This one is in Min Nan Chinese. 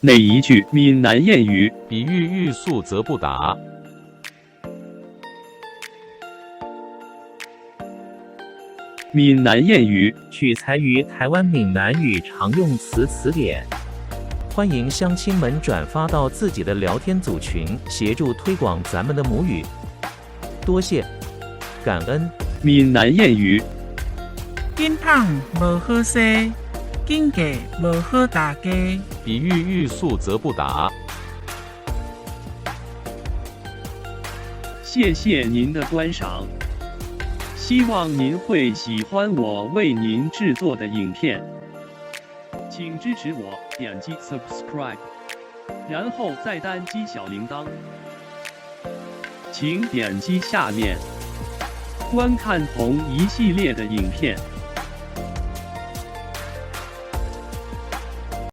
哪一句闽南諺语？比喻欲速則不達。闽南諺语。取材於台灣閩南語常用詞詞典。歡迎鄉親們轉發到自己的聊天組群，協助推廣咱們的母語。多謝，感恩。閩南諺語。緊捧無好勢，緊嫁無好大家。比喻欲速則不達。謝謝您的觀賞，希望您會喜歡我為您製作的影片，請支持我點擊 subscribe，然後再單擊小鈴鐺。請點擊下面觀看同一系列的影片。